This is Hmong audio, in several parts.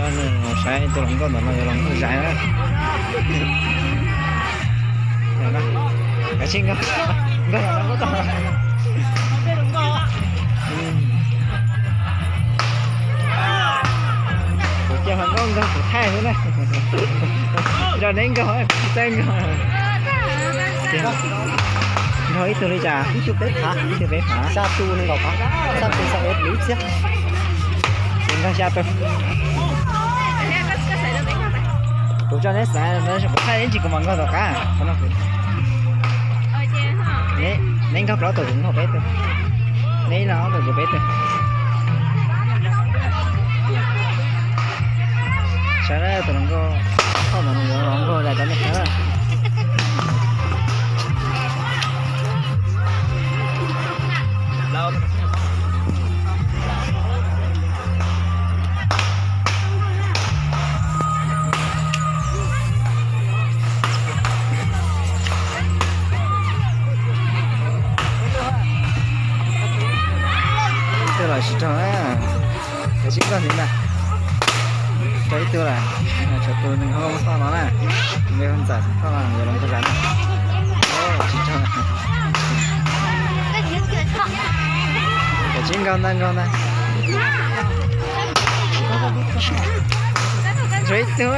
Saib tus hluas nkauj ntawm no yog hluas nkauj zais na. Kav tsij nkag, nkag los nkauj tod. Kuv cia hluas nkauj nkag kuv thaij xwb na. Nrog neb nkag, kuv tsis txawj nkag. Nrog ib tug li cas? Ib tug peb phav, ib tug peb phav. Xya tus nees nkaum phav, xya tus xya ib lub txhiab. Ces nkag xya tus. Kuv tso neb xaiv, kuv thaij ib ntsis kuv mam nkag tom qab. Neb nkag plaub tus kuv nkag peb tus. Neb ib leeg ob tug kuv peb tug. Saib tus hluas nkauj, hluas nkauj zais rau nej saib. Ib tug los tsis raug na, kav tsij nkag ntxiv ntag. Raug ib tug lawm, tshuav tus nees nkaum txoj no na, nws hu ntxawm txoj no yuav los nkag zais na. Tsis raug. Kav tsij nkag ntag, nkag ntag. Tshuav ib tug.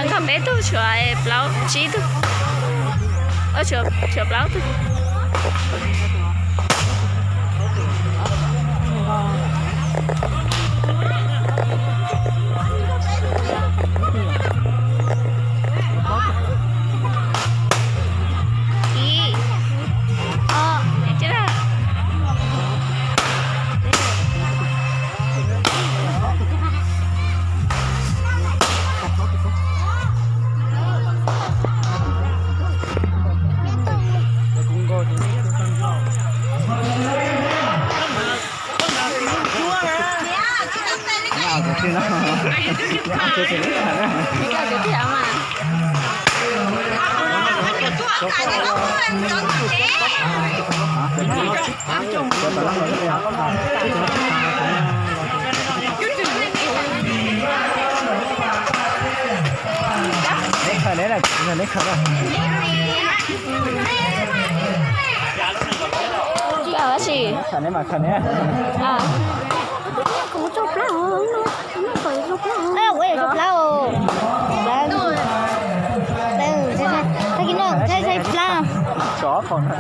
Nkag peb tug, tshuav plaub, tsib tug. Tshuav plaub tug. Ib, ob, Neb khaws neb na, neb khaws na. Khaws dab tsi? Khaws neb mas khaws neb. Kuv tso plaub, kuv yuav tso plaub. Plaub, plaub. Tso ob phaum na.